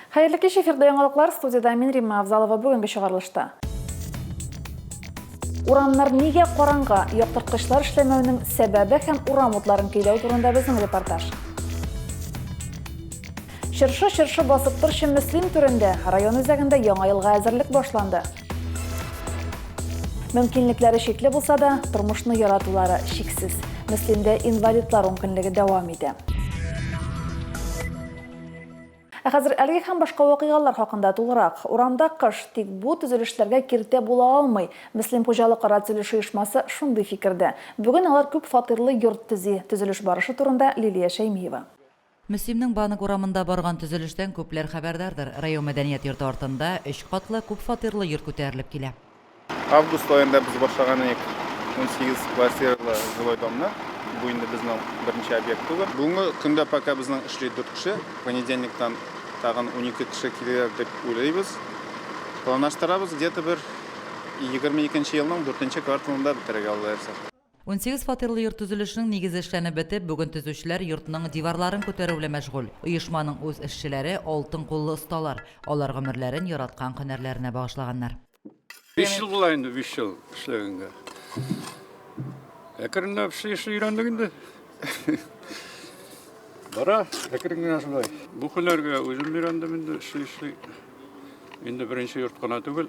Хәерле кич, эфирда яңалыклар, студиядә мин Римма Авзалова бүгенге чыгарылышта. Урамнар нигә караңгы? Яктырткычлар эшләмәүнең сәбәбе һәм урам утларын көйләү турында безнең репортаж. Чыршы чыршы басып торчы Мөслим түрендә, район үзәгендә яңа елга әзерлек башланды. Мөмкинлекләре чикле булса да, тормышны яратулары чиксез. Мөслимдә инвалидлар ункөнлеге дәвам итә. Ә хәзер әлеге һәм башка вакыйгалар хакында тулырак. Урамда кыш, тик бу төзелешләргә киртә була алмый. Мөслим хуҗалыкара төзелеш оешмасы шундый фикердә. Бүген алар күп фатирлы йорт төзи. Төзелеш барышы турында Лилия Шәймиева. Мөслимнең Банк урамында барган төзелештән күпләр хәбәрдардыр. Район мәдәният йорты артында өч катлы, күп фатирлы йорт күтәрелеп килә. Август аенда без башлаган идек 18 квартиралы жилой домны. Бу инде безнең беренче объект түгел. Бүгенге көндә пока безнең эшли дүрт кеше. Понедельниктан тагын 12 кеше килер дип уйлыйбыз. Планлаштырабыз, где-то бер 22 нче елның дүртенче кварталында бетерергә, Алла боерса. 18 фатирлы йорт төзелешенең нигезе эшләнеп бетеп, бүген төзүчеләр йортның диварларын күтәрү белән мәшгуль. Оешманың үз эшчеләре, алтын куллы осталар. Алар гомерләрен яраткан һөнәрләренә багышлаганнар. Биш ел була инде, биш ел эшләгәнгә. Әкренләп эшли-эшли өйрәндек инде. Бара, әкрен генә шулай. Бу һөнәргә үзем өйрәндем инде, эшли-эшли. Инде беренче йорт кына түгел,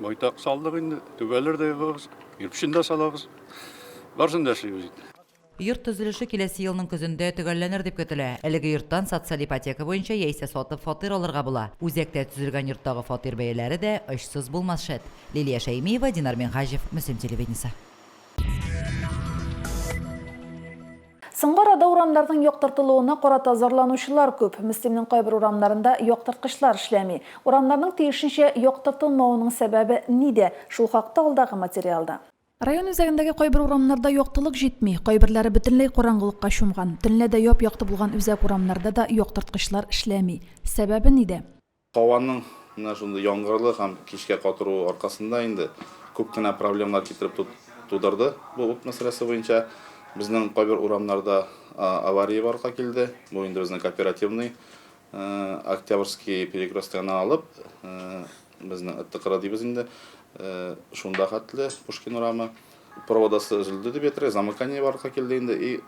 байтак салдык инде, түбәләр дә ябабыз, кирпечен дә салабыз. Барысын да эшлибез инде. Йорт төзелеше киләсе елның көзендә төгәлләнер дип көтелә. Әлеге йорттан социаль ипотека буенча яисә сатып фатир алырга була. Үзәктә төзелгән йорттагы фатир бәяләре дә очсыз булмас шәт. Лилия Шәймиева, Динар Минһаҗев, Мөслим телевидениесе. Соңгы арада урамнарның яктыртылуына карата зарланучылар күп. Мөслимнең кайбер урамнарында яктырткычлар эшләми. Урамнарның тиешенчә яктыртылмавының сәбәбе нидә? Шул хакта алдагы материалда. Район үзәгендәге кайбер урамнарда яктылык җитми, кайберләре бөтенләй караңгылыкка чумган. Төнлә дә яп-якты булган үзәк урамнарда да яктырткычлар эшләми. Сәбәбе нидә? Һаваның менә шундый яңгырлы һәм кичкә катыруы аркасында инде күп кенә проблемалар китереп тудырды бу ут мәсьәләсе буенча. Безнең кайбер урамнарда авария барлыкка килде. Бу инде безнең Кооперативный, Октябрьский перекрестогына алып, безнең Эттыкыры дибез инде, шунда хәтле Пушкин урамы. Проводасы өзелде дип әйтергә, замыкание барлыкка килде инде. И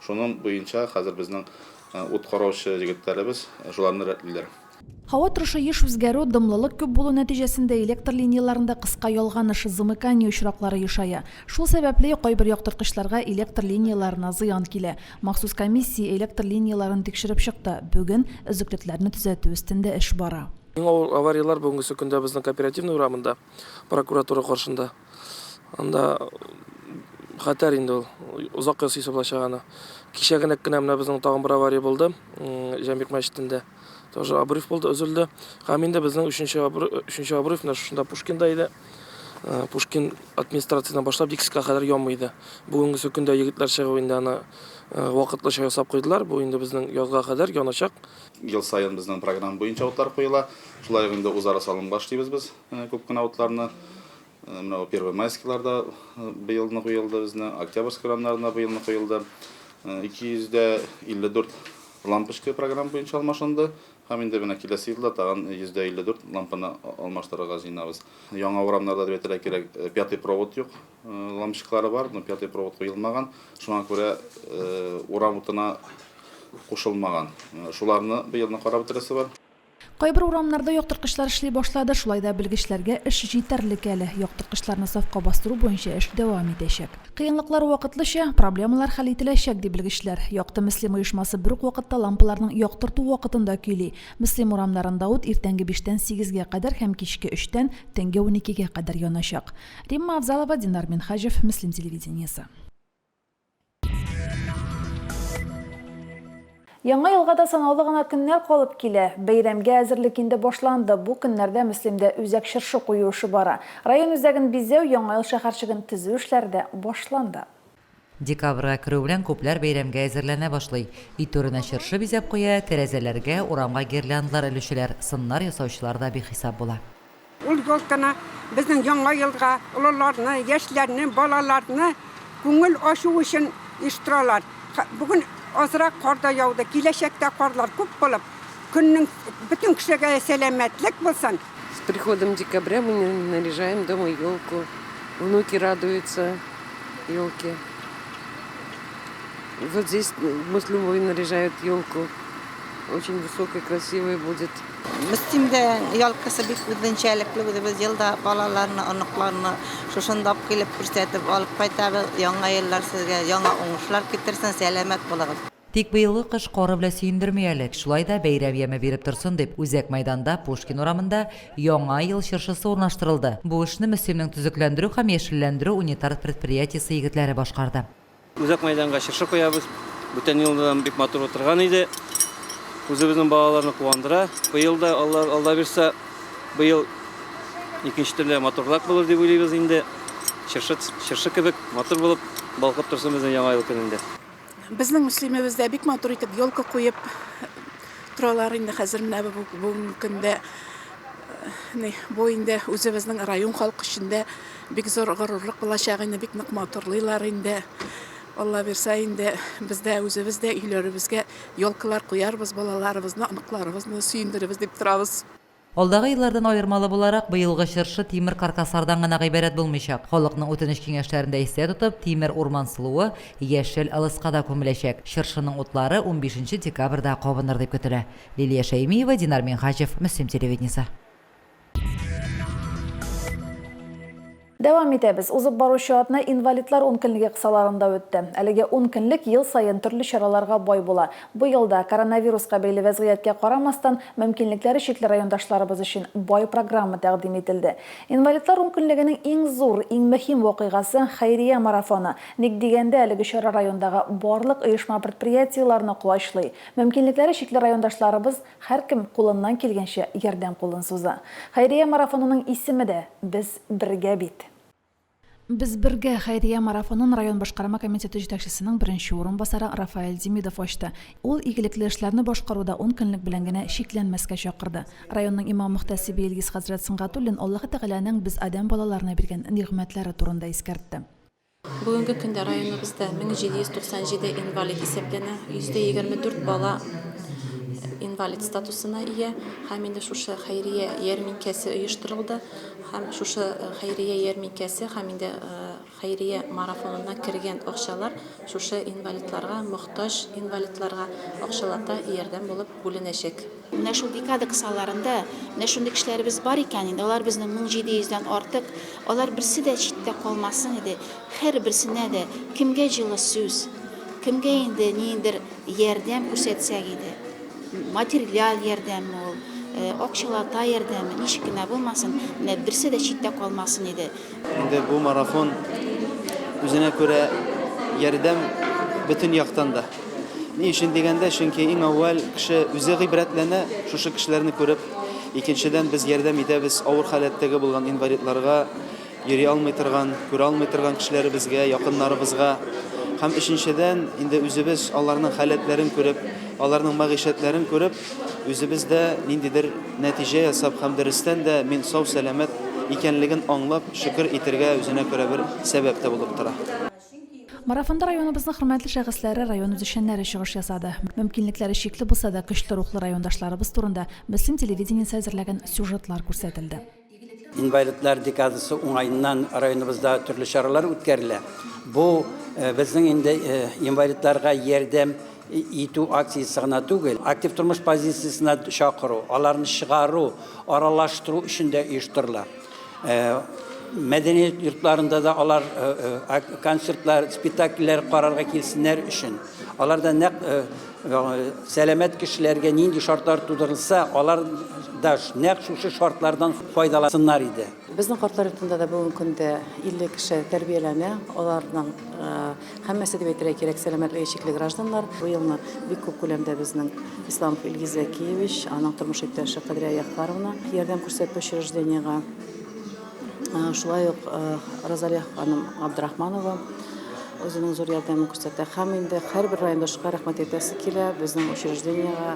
шуның буенча хәзер безнең ут караучы егетләребез шуларны рәтлиләр. Һава торышы еш үзгәрү, дымлылык күп булу нәтиҗәсендә электр линияләрендә кыска ялганыш, замыкание очраклары ешая. Шул сәбәпле, кайбер яктырткычларга электр линияләренә зыян килә. Махсус комиссия электр линияләрен тикшереп чыкты. Бүген өзеклекләрне төзәтү өстендә эш бара. Иң авыр аварияләр бүгенгесе көндә безнең Кооперативный урамында, прокуратура каршында. Анда хәтәр инде ул. Озак ясыйсы булачак аны. Кичә генә кенә менә безнең тагын бер авария булды. Җәмигъ мәчетендә. Тоже обрыв булды, өзелде. Һәм инде безнең өченче обрыв, өченче обрыв менә шушында Пушкинда иде. Э, Пушкин администрациясеннән башлап Дикскә кадәр янмый иде. Бүгенгесе көндә егетләр чыгып инде аны э, вакытлыча ясап куйдылар. Бу инде безнең язга кадәр яначак. Ел саен безнең программа буенча утлар куела. Шулай ук инде үзара салымга эшлибез без э, күп кенә утларны. Менә Первомайскийларда быелны куелды безнең, Октябрьский урамнарында быелны куелды. 254 лампочка программа буенча алмашынды. Һәм инде менә киләсе елда тагын 154 лампаны алмаштырырга җыенабыз. Яңа урамнарда дип әйтергә кирәк, пятый провод юк. Лампочкалары бар, но пятый провод куелмаган. Шуңа күрә урам утына кушылмаган. Шуларны быелны карап бетерәсе бар. Кайбер урамнарда яктырткычлар эшли башлады, шулай да белгечләргә эш җитәрлек әле. Яктырткычларны сафка бастыру буенча эш дәвам итәчәк. Кыенлыклар вакытлыча, проблемалар хәл ителәчәк, ди белгечләр. Якты Мөслим оешмасы бер үк вакытта лампаларның яктырту вакытын да көйли. Мөслим урамнарында ут иртәнге биштән сигезгә кадәр һәм кичке өчтән төнге уникегә кадәр яначак. Римма Авзалова, Динар Минһаҗев, Мөслим телевидениесе. Яңа елга да санаулы гына көннәр калып килә. Бәйрәмгә әзерлек инде башланды. Бу көннәрдә Мөслимдә үзәк чыршы кую эше бара. Район үзәген бизәү, Яңа ел шәһәрчеген төзү эшләре дә башланды. Декабрьгә керү белән күпләр бәйрәмгә әзерләнә башлый. Өй түренә чыршы бизәп куя, тәрәзәләргә, урамга гирляндалар элүчеләр, сыннар ясаучылар да бихисап була. Ул елканы безнең Яңа елга олыларны, яшьләрне, балаларны күңел ачу өчен оештыралар. Бүген азрак кар да яуды, киләчәктә карлар күп булып, көннең бөтен кешегә сәламәтлек булсын. С приходом декабря мы наряжаем дома елку. Внуки радуются елке. Вот здесь муслюмовы наряжают елку. Очень высокая, красивая будет. Мөслимдә ялкасы бик үзенчәлекле, үзебез елда балаларны, оныкларны шушында алып килеп күрсәтеп алып кайтабыз. Яңа еллар сезгә яңа уңышлар китерсен, сәламәт булыгыз. Тик быелгы кыш кары белән сөендерми әле. Шулай да бәйрәм яме биреп торсын дип, үзәк мәйданда, Пушкин урамында Яңа ел чыршысы урнаштырылды. Бу эшне Мөслимнең төзекләндерү һәм яшелләндерү унитар предприятиесе егетләре башкарды. Үзәк мәйданга чыршы куябыз. Бүтән елдан бик матур утырган иде. Үзебезнең балаларны куандыра. Быел да Алла, Алла бирсә, быел икенче төрле матуррак булыр дип уйлыйбыз инде. Чыршы, чыршы кебек матур булып балкып торсын безнең Яңа ел көнендә. Безнең Мөслимебездә бик матур итеп елка куеп торалар инде хәзер менә бүгенге көндә. Бу инде үзебезнең район халкы өчен дә Бик зур горурлык булачак инде, бик нык матурлыйлар инде. Алла бирсә инде, без дә үзебез дә өйләребезгә елкалар куярбыз, балаларыбызны, оныкларыбызны сөендеребез дип торабыз. Алдагы еллардан аермалы буларак, быелгы чыршы тимер каркаслардан гына гыйбарәт булмыйчак. Халыкның үтенеч-киңәшләрен дә истә тотып, тимер урман сылуы яшел ылыска да күмеләчәк. Чыршының утлары унбишенче декабрьдә кабыныр дип көтелә. Лилия Шәймиева, Динар Минһаҗев, Мөслим телевидениесе. Дәвам итәбез. Узып баручы атна инвалидлар ункөнлеге кысаларында үтте. Әлеге ункөнлек ел саен төрле чараларга бай була. Быел да, коронавируска бәйле вәзгыятькә карамастан, мөмкинлекләре чикле райондашларыбыз өчен бай программа тәкъдим ителде. Инвалидлар ункөнлегенең иң зур, иң мөһим вакыйгасы, хәйрия марафоны. Ник дигәндә, әлеге чара райондагы барлык оешма-предприятиеләрне колачлый. Мөмкинлекләре чикле райондашларыбыз Һәркем кулыннан килгәнчә ярдәм кулын суза. Хәйрия марафонының исеме дә, Без бергә бит! Без бергә хәйрия марафонын район башкарма комитеты җитәкчесенең беренче урынбасары Рафаэль Демидов ачты. Ул игелекле эшләрне башкаруда ун көнлек белән генә чикләнмәскә чакырды. Районның имам-мөхтәсибе Илгиз хәзрәт Сөнгатуллин Аллаһы Тәгаләнең без адәм балаларына биргән нигъмәтләре турында искәртте. Бүгенге көндә районыбызда 1797 инвалид исәпләнә, 24% бала инвалид статусына ия һәм инде шушы хәйрия ярминкәсе оештырылды һәм шушы хәйрия ярминкәсе һәм инде хәйрия марафонына кергән акчалар шушы инвалидларга, мохтаҗ инвалидларга акчалата ярдәм булып бүленәчәк. Менә шул декада кысаларында менә шундый кешеләребез бар икән инде, алар безнең 1700 дән артык, алар берсе дә читтә калмасын иде, һәрберсенә дә кемгә җылы сүз, кемгә инде ниндидер ярдәм күрсәтсәк иде, материаль ярдәмме ул, акчалата ярдәме, ничек кенә булмасын, менә берсе дә читтә калмасын иде. Инде бу марафон үзенә күрә ярдәм бөтен яктан да. Ни өчен дигәндә, чөнки иң әүвәл кеше үзе гыйбрәтләнә, шушы кешеләрне күреп. Икенчедән, без ярдәм итәбез авыр халәттәге булган инвалидларга, йөри алмый торган, күрә алмый торган кешеләребезгә, якыннарыбызга. Һәм өченчедән, инде үзебез аларның халәтләрен күреп, аларның мәгыйшәтләрен күреп, үзебез дә ниндидер нәтиҗә ясап һәм дөрестән дә мин сау-сәламәт икәнлеген аңлап, шөкер итергә үзенә күрә бер сәбәп тә булып тора. Марафонда районыбызның хөрмәтле шәхесләре, район үзешчәннәре чыгыш ясады. Мөмкинлекләре чикле булса да, көчле рухлы райондашларыбыз турында Мөслим телевидениесе әзерләгән сюжетлар күрсәтелде. Инвалидлар декадасы уңаеннан районыбызда төрле чаралар үткәрелә. Бу безнең инде инвалидларга ярдәм итү акциясе гына түгел, актив тормыш позициясенә чакыру, аларны чыгару, аралаштыру өчен дә оештырыла. Мәдәният йортларында да алар концертлар, спектакльләр карарга килсеннәр өчен. Алар да нәкъ Сәламәт кешеләргә нинди шартлар тудырылса, алар да нәкъ шушы шартлардан файдалансыннар иде. Безнең картлар йортында да бүгенге көндә 50 кеше тәрбияләнә. Аларның һәммәсе дип әйтергә кирәк, сәламәтлеге чикле гражданнар. Бу елны бик күп күләмдә безнең Исламов Илгиз Зәкиевич, аның тормыш иптәше Кадрия Ягъфәровна ярдәм күрсәтте учреждениегә. Шулай ук Розалия ханым Абдрахманова үзенең зур ярдәмен күрсәтә. Һәм инде һәрбер райондашка рәхмәт әйтәсе килә, безнең учреждениегә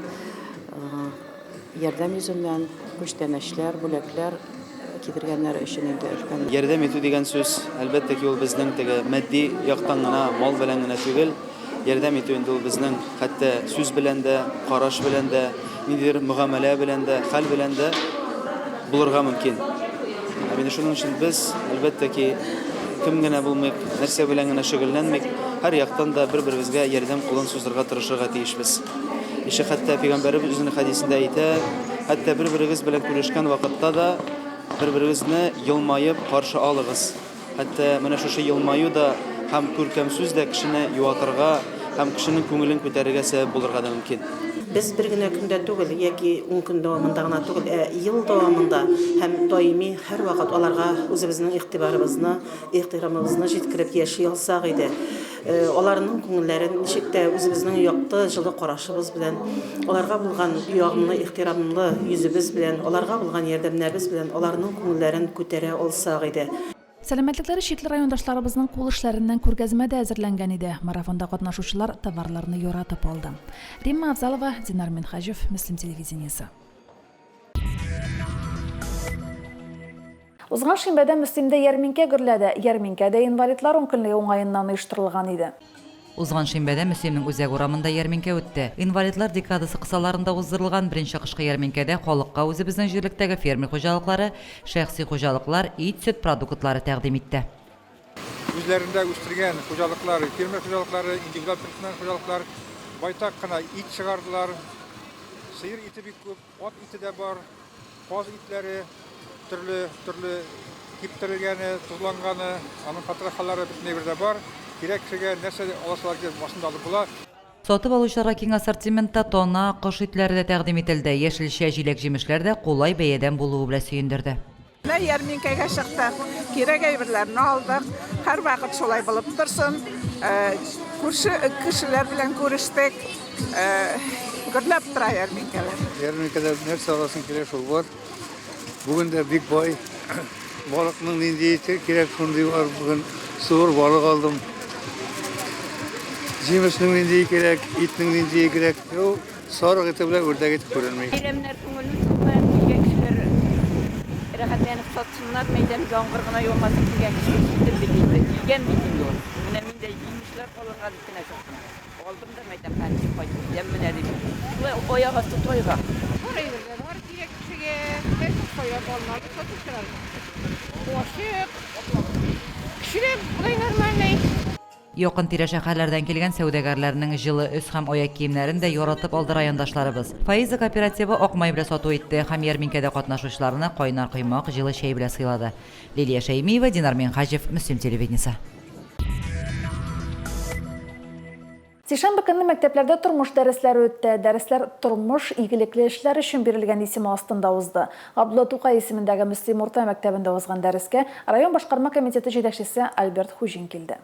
ярдәм йөзеннән күчтәнәчләр, бүләкләр китергәннәре өчен инде өлкән. Ярдәм итү дигән сүз, әлбәттә ки, ул безнең теге матди яктан гына, мал белән генә түгел. Ярдәм итү инде ул безнең хәтта сүз белән дә, караш белән дә. ниндидер мөгамәлә белән дә, хәл белән дә булырга мөмкин. Ә инде шуның өчен без, әлбәттә ки, кем генә булмыйк, нәрсә белән генә шөгыльләнмик, һәр яктан да бер-беребезгә ярдәм кулын сузырга тырышырга тиешбез. Ише хәтта пәйгамбәребез үзенең хәдисендә әйтә, хәтта бер-берегез белән күрешкән вакытта да бер-берегезне елмаеп каршы алыгыз. Хәтта менә шушы елмаю да һәм күркәм сүз дә кешене юатырга һәм кешенең күңелен күтәрергә сәбәп булырга да мөмкин. Без бер генә көндә түгел яки ун көн дәвамында гына түгел, ә ел дәвамында һәм даими һәрвакыт аларга үзебезнең игътибарыбызны, ихтирамыбызны җиткереп яши алсак иде. Аларның күңелләрен ничек тә үзебезнең якты, җылы карашыбыз белән, аларга булган ягымлы, ихтирамлы йөзебез белән, аларга булган ярдәмнәребез белән аларның күңелләрен күтәрә алсак иде. Сәламәтлекләре чикле райондашларыбызның кул эшләреннән күргәзмә дә әзерләнгән иде. Марафонда катнашучылар товарларны яратып алды. Римма Авзалова, Динар Минһаҗев, Мөслим телевидениесе. Узган шимбәдә Мөслимдә ярминкә гөрләде. Ярминкә дә инвалидлар ункөнлеге уңаеннан оештырылган иде. Узган шимбәдә Мөслимнең үзәк урамында ярминкә үтте. Инвалидлар декадасы кысаларында уздырылган беренче кышкы ярминкәдә халыкка үзебезнең җирлектәге фермер хуҗалыклары, шәхси хуҗалыклар ит-сөт продуктлары тәкъдим итте. Үзләрендә үстергән хуҗалыклар, фермер хуҗалыклары, индивидуаль предприниматель хуҗалыклар байтак кына ит чыгардылар. Сыер ите бик күп, ат ите дә бар. Каз итләре төрле, төрле киптерелгәне, тозланганы, аның потрохалары бөтен әйбер дә бар. Кирәк кешегә нәрсә аласылар килә, барысын да алып була. Сатып алучыларга киң ассортиментта тана, кош итләре дә тәкъдим ителде, яшелчә, җиләк-җимешләр дә кулай бәядән булуы белән сөендерде. Менә ярминкәгә чыктык, кирәк әйберләрне алдык. Һәрвакыт шулай булып торсын. Күрше кешеләр белән күрештек. Гөрләп тора ярминкәләр. Ярминкәдә нәрсә аласың килә, шул бар. Бүген дә бик бай. Балыкның нинди ите кирәк, шундый бар. Бүген суыр балык алдым. Җимешнең нинди кирәк, итнең нинди кирәк. Сарык ите белән үрдәк ите күренми. Бәйрәмнәр күңелле үтсен, килгән кешеләр рәхәтләнеп сатсыннар, мәйдан яңгыр гына яумасын, килгән кешегә читен бит инде, килгән бит инде ул. Менә мин дә җимешләр алырга дип кенә чыктым. Алдым да мәйдан хәзер кайтып китәм менә дип. Шулай аяк асты тайга. Бар әйбер дә бар кирәк кешегә, һәркем сайлап алына, сатучылар ачык, кеше дә болай нормальный. Якын-тирә шәһәрләрдән килгән сәүдәгәрләрнең җылы өс һәм аяк киемнәрен дә яратып алды райондашларыбыз. Фаиза кооперативы ак май белән сату итте һәм ярминкәдә катнашучыларны кайнар коймак, җылы чәй белән сыйлады. Лилия Шәймиева, Динар Минһаҗев, Мөслим телевидениесе. Сишәмбе көнне мәктәпләрдә тормыш дәресләре үтте. Дәресләр Тормыш, игелекле эшләр өчен бирелгән исеме астында узды. Габдулла Тукай исемендәге Мөслим урта мәктәбендә узган дәрескә район башкарма комитеты җитәкчесе Альберт Хуҗин килде.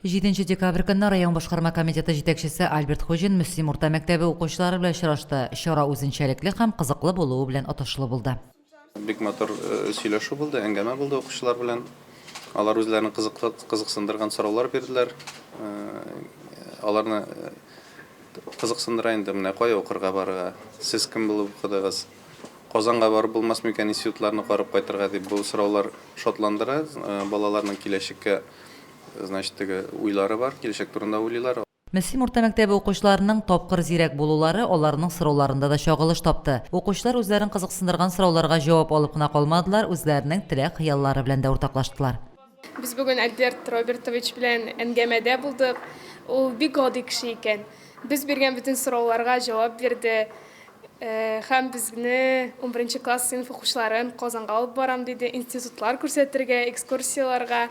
Җиденче декабрь көнне район башкарма комитеты җитәкчесе Альберт Хуҗин Мөслим урта мәктәбе укучылары белән очрашты. Чара үзенчәлекле һәм кызыклы булуы белән отышлы булды. Бик матур сөйләшү булды, әңгәмә булды укучылар белән. Алар үзләрен кызыксындырган сораулар бирделәр. Аларны кызыксындыра инде, менә кая укырга барырга, сез кем булып укыдыгыз, Казанга барып булмас микән институтларны карап кайтырга дип, бу сораулар шатландыра. Балаларның киләчәккә, значит, теге уйлары бар, киләчәк турында уйлыйлар. Мөслим урта мәктәбе укучыларының тапкыр зирәк булулары аларның сорауларында да чагылыш тапты. Укучылар үзләрен кызыксындырган сорауларга җавап алып кына калмадылар, үзләренең теләк-хыяллары белән дә уртаклаштылар. Без бүген Альберт Робертович белән әңгәмәдә булдык. Ул бик гади кеше икән. Без биргән бөтен сорауларга җавап бирде. Һәм безне, унберенче класс сыйныф укучыларын, Казанга алып барам, диде, институтлар күрсәтергә, экскурсияләргә.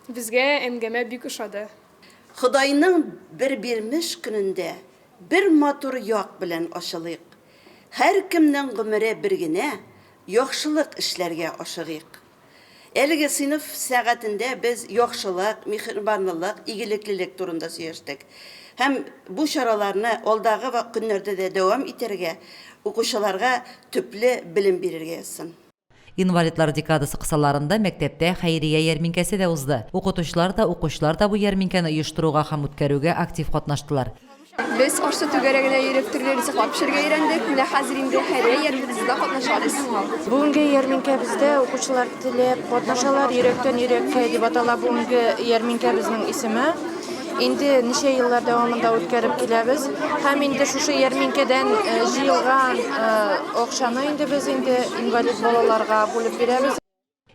Безгә әңгәмә бик ошады. Ходайның бер бирмеш көнендә бер матур як белән ачылыйк. Һәркемнең гомере бер генә, яхшылык эшләргә ашыгыйк. Әлеге сыйныф сәгатендә без яхшылык, миһербанлылык, игелеклелек турында сөйләштек. Һәм бу чараларны алдагы көннәрдә дә дәвам итәргә, укучыларга төпле белем бирергә язсын. Инвалидлар декадасы кысаларында мәктәптә хәйрия ярминкәсе дә узды. Укытучылар да, укучылар да бу ярминкәне оештыруга һәм үткәрүгә актив катнаштылар. Без аш-су түгәрәгенә йөреп, төрле ризыклар пешерергә өйрәндек. Менә хәзер инде хәйрия ярминкәсендә катнашабыз. Бүгенге ярминкәбездә укучылар теләп катнашалар. Йөрәктән йөрәккә дип атала бүгенге ярминкәбезнең исеме. инде ничә еллар дәвамында үткәреп киләбез. Һәм инде шушы ярминкәдән җыелган акчаны инде без инде инвалид балаларга бүлеп бирәбез.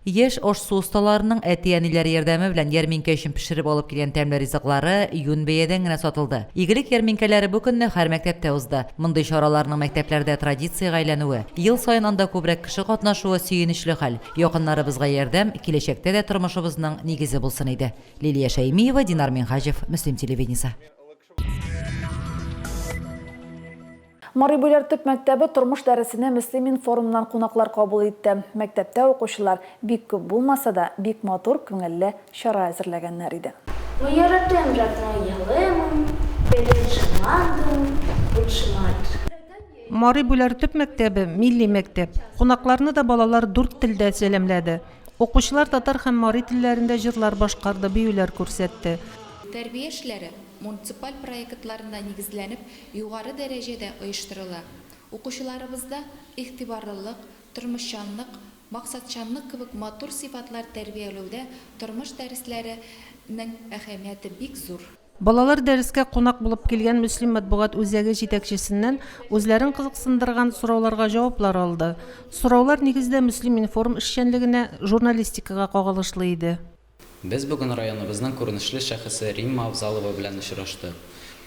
Яшь аш-су осталарының әти-әниләре ярдәме белән ярминкә өчен пешереп алып килгән тәмле ризыклары юнь бәядән генә сатылды. Игелек ярминкәләре бу көнне һәр мәктәптә узды. Мондый чараларның мәктәпләрдә традициягә әйләнүе, ел саен анда күбрәк кеше катнашуы сөенечле хәл. Якыннарыбызга ярдәм киләчәктә дә тормышыбызның нигезе булсын иде. Лилия Шәймиева, Динар Минһаҗев, Мөслим телевидениесе. Мари Бүләр төп мәктәбе тормыш дәресенә Мөслим-информнан кунаклар кабул итте. Мәктәптә укучылар, бик күп булмаса да, бик матур, күңелле чара әзерләгәннәр иде. Мин яратам родной ялымым, Перед жамандым, лучший мат. Мари Бүләр төп мәктәбе, милли мәктәп. Кунакларны да балалар дүрт телдә сәламләде. Укучылар татар һәм мари телләрендә җырлар башкарды, биюләр күрсәтте. Тәрбия эшләре муниципаль проектларына нигезләнеп югары дәрәҗәдә оештырыла. Укучыларыбызда игътибарлылык, тормышчанлык, максатчанлык кебек матур сыйфатлар тәрбияләүдә тормыш дәресләре нең әһәмияте бик зур. Балалар дәрескә кунак булып килгән Мөслим матбугат үзәге җитәкчесеннән үзләрен кызыксындырган сорауларга җаваплар алды. Сораулар нигездә Мөслим-информ эшчәнлегенә, журналистикага кагылышлы иде. Без бүген районыбызның күренешле шәхесе Римма Авзалова белән очраштык.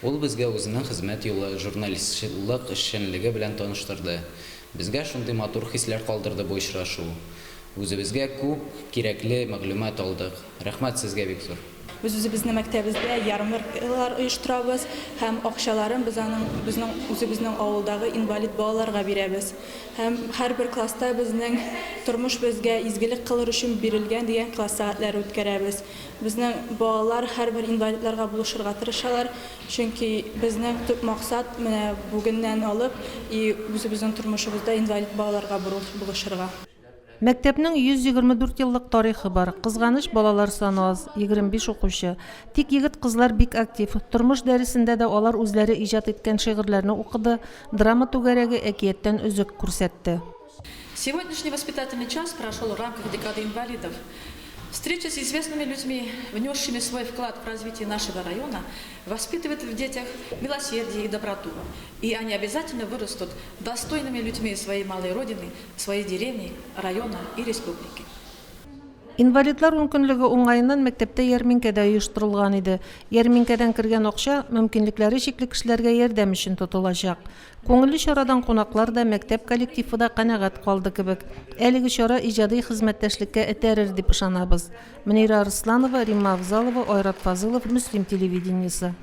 Ул безгә үзенең хезмәт юлы, журналистлык эшчәнлеге белән таныштырды. Безгә шундый матур хисләр калдырды бу очрашу. Үзебезгә күп кирәкле мәгълүмат алдык. Рәхмәт сезгә бик зур. Без үзебезнең мәктәбездә ярмаркалар оештырабыз һәм акчаларын без аның безнең үзебезнең авылдагы инвалид балаларга бирәбез. Һәм һәрбер класста безнең Тормыш безгә изгелек кылыр өчен бирелгән дигән класс сәгатьләре үткәрәбез. Безнең балалар һәрбер инвалидларга булышырга тырышалар, чөнки безнең төп максат менә бүгеннән алып и үзебезнең тормышыбызда инвалид балаларга булышырга. Мәктәпнең 124 еллык тарихы бар. Кызганыч, балалар саны аз, 25 укучы. Тик егет-кызлар бик актив. Тормыш дәресендә дә алар үзләре иҗат иткән шигырьләрне укыды, драма түгәрәге әкияттән өзек күрсәтте. Сегодняшний воспитательный час прошел в рамках декады инвалидов. Встреча с известными людьми, внесшими свой вклад в развитие нашего района, воспитывает в детях милосердие и доброту. И они обязательно вырастут достойными людьми своей малой родины, своей деревни, района и республики. Инвалидлар ункөнлеге уңаеннан мәктәптә ярминкә дә оештырылган иде. Ярминкәдән кергән акча мөмкинлекләре чикле кешеләргә ярдәм өчен тотылачак. Күңелле чарадан кунаклар да, мәктәп коллективы да канәгать калды кебек. Әлеге чара иҗади хезмәттәшлеккә этәрер дип ышанабыз. Мөнирә Арсланова, Римма Авзалова, Айрат Фазылов, Мөслим телевидениесе.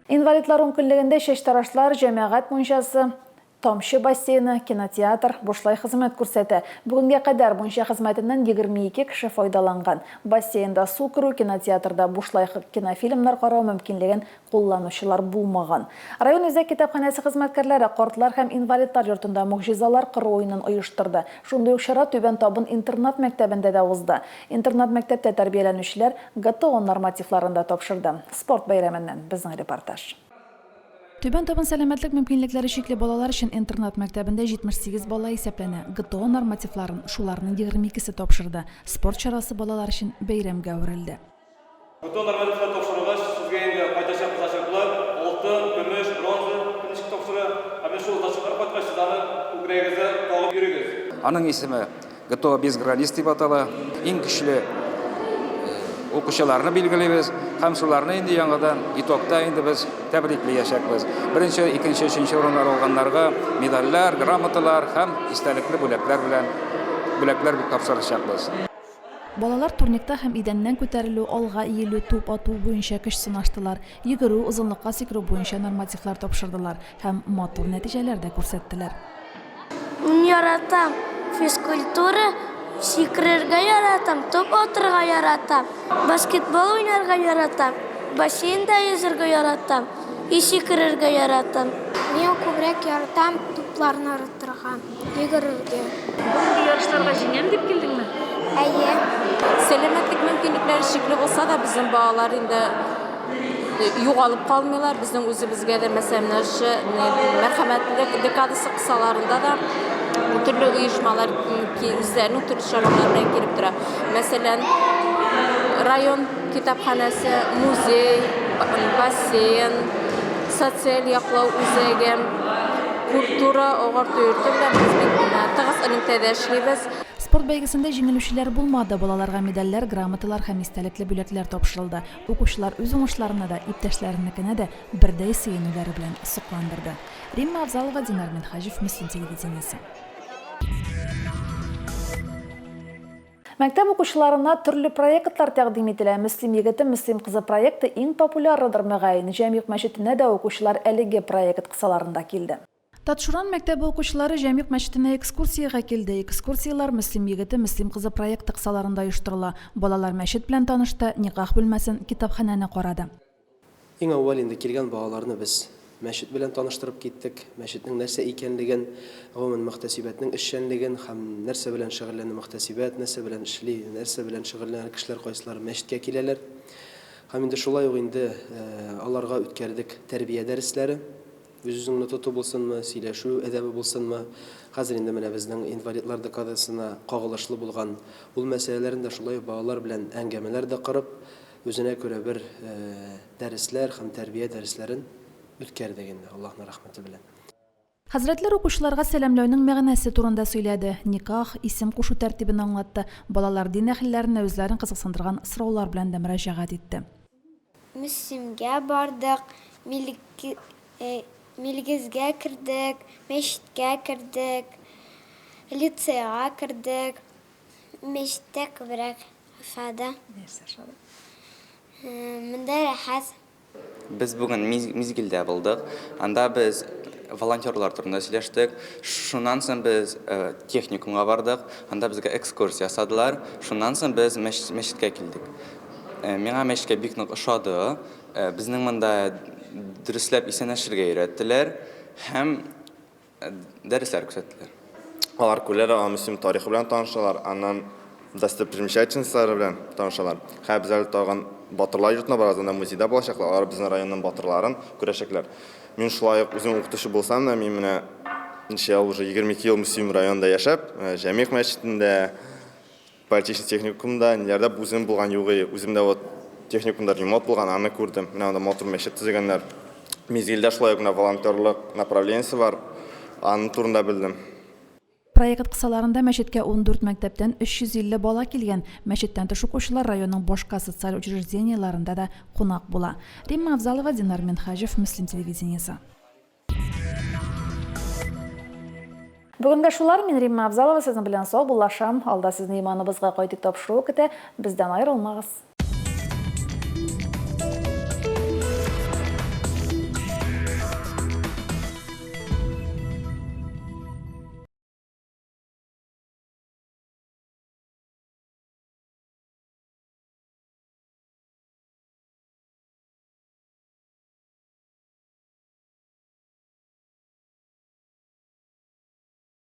Инвалидлар ункөнлегендә чәчтарашлар, җәмәгать мунчасы, Тамчы бассейны, кинотеатр бушлай хезмәт күрсәтә. Бүгенгә кадәр мунча хезмәтеннән 22 кеше файдаланган. Бассейнда су керү, кинотеатрда бушлай кинофильмнар карау мөмкинлеген кулланучылар булмаган. Район үзәк китапханәсе хезмәткәрләре картлар һәм инвалидлар йортында Могҗизалар кыру уенын оештырды. Шундый ук чара Түбән Табын интернат-мәктәбендә дә узды. Интернат-мәктәптә тәрбияләнүчеләр ГТО нормативларын да тапшырды. Спорт бәйрәменнән безнең репортаж. Түбән Табын сәламәтлек мөмкинлекләре чикле балалар өчен интернат-мәктәбендә 78 бала исәпләнә. ГТО нормативларын шуларның 22 се тапшырды. Спорт чарасы балалар өчен бәйрәмгә әверелде. ГТО нормативлары тапшырылгач, сезгә инде кайтачак значоклар, алтын, көмеш, бронза, кем ничек тапшыра, һәм менә шул значоклар кайткач, сез аны күкрәгегездә тагып йөрегез. Аның исеме ГТО без границ дип атала. Иң көчле укучыларны билгелибез һәм шуларны инде яңадан итогта инде без тәбриклиячәкбез. Беренче, икенче, өченче урыннар алганнарга медальләр, грамоталар һәм истәлекле бүләкләр белән бүләкләр тапшырачакбыз. Балалар турникта һәм идәннән күтәрелү, алга иелү, туп ату буенча көч сынаштылар, йөгерү, озынлыкка сикерү буенча нормативлар тапшырдылар һәм матур нәтиҗәләр дә күрсәттеләр. Мин яратам физкультура, сикерергә яратам, туп атырга яратам, баскетбол уйнарга яратам, бассейнда йөзергә яратам и сикерергә яратам. Мин күбрәк яратам тупларны ыргытырга, йөгерергә. Бүгенге ярышларга җиңәм дип килдеңме? Әйе. Сәламәтлек мөмкинлекләре чикле булса да, безнең балалар инде югалып калмыйлар. Безнең үзебезгә дә, мәсәлән, менә шушы мәрхәмәтлек декадасы кысаларында да төрле оешмалар үзләренең төрле чаралары белән килеп тора. Мәсәлән, Район китапханәсе, музей, бассейн, социаль яклау үзәге, культура, агарту йорты белән без бик тыгыз элемтәдә эшлибез. Спорт бәйгесендә җиңелүчеләр булмады, балаларга медальләр, грамоталар һәм истәлекле бүләкләр тапшырылды. Укучылар үз уңышларына да, иптәшләренекенә дә бердәй сөенүләре белән сокландырды. Римма Авзалова, Динар Минһаҗев, Мөслим телевидениесе. Мәктәп укучыларына төрле проектлар тәкъдим ителә. Мөслим егете, Мөслим кызы проекты иң популярыдыр, мөгаен. Җәмигъ мәчетенә дә укучылар әлеге проект кысаларында килде. Татшуран мәктәбе укучылары Җәмигъ мәчетенә экскурсиягә килде. Экскурсияләр Мөслим егете, Мөслим кызы проекты кысаларында оештырыла. Балалар мәчет белән танышты, никах бүлмәсен, китапханәне карады. Иң әүвәл инде килгән балаларны без мәчет белән таныштырып киттек. Мәчетнең нәрсә икәнлеген, гомумән, мөхтәсибәтнең эшчәнлеген һәм нәрсә белән шөгыльләнә мөхтәсибәт, нәрсә белән эшли, нәрсә белән шөгыльләнә кешеләр, кайсылары мәчеткә киләләр. Һәм инде шулай ук инде аларга үткәрдек тәрбия дәресләре. Үз-үзеңне тоту булсынмы, сөйләшү әдәбе булсынмы, хәзер инде менә безнең инвалидлар декадасына кагылышлы булган ул мәсьәләләрен дә шулай ук балалар белән әңгәмәләр дә корып, үзенә күрә бер дәресләр һәм тәрбия дәресләрен үткәрдек инде, Аллаһның рәхмәте белән. Хәзрәтләр укучыларга сәламләүнең мәгънәсе турында сөйләде, никах, исем кушу тәртибен аңлатты, балалар дин әһелләренә үзләрен кызыксындырган сораулар белән дә мөрәҗәгать итте. Мөслимгә бардык, Милгезгә кердек, мәчеткә кердек, лицейга кердек. Мәчеттә күбрәк ошады. Нәрсә ошады? Монда рәхәт. Без бүген Мизгелдә булдык. Анда без волонтерлар турында сөйләштек. Шуннан соң без техникумга бардык. Анда безгә экскурсия ясадылар. Шуннан соң без мәчеткә килдек. Миңа мәчеткә бик нык ошады. Безнең монда дөресләп исәнләшергә өйрәттеләр һәм дәресләр күрсәттеләр. Алар күрәләр, алар Мөслим тарихы белән танышалар, аннан достопримечательностьлары белән танышалар. Хәзер без әле тагын Батырлар йортына барабыз, анда музейда булачаклар, алар безнең районның батырларын күрәчәкләр. Мин шулай ук үзем укытучы булсам да, мин менә ничә ел уже, 22 ел Мөслим районында яшәп, Җәмигъ мәчетендә, Политехник техникумда, ниләрдә үзем булган юк и, үзем дә вот техникумда ремонт булган, аны күрдем. Менә анда матур мәчет төзегәннәр. Мизгелдә шулай ук менә волонтерлык направлениесе бар, аның турында белдем. Проект кысаларында мәчеткә 14 мәктәптән 350 бала килгән. Мәчеттән тыш укучылар районның башка социаль учреждениеләрендә дә кунак була. Римма Авзалова, Динар Минһаҗев, Мөслим телевидениесе. Бүгенгә шулар, мин Римма Авзалова сезнең белән саубуллашам. Алда сезне Иманыбызга кайтыйк тапшыруы көтә. Бездән аерылмагыз.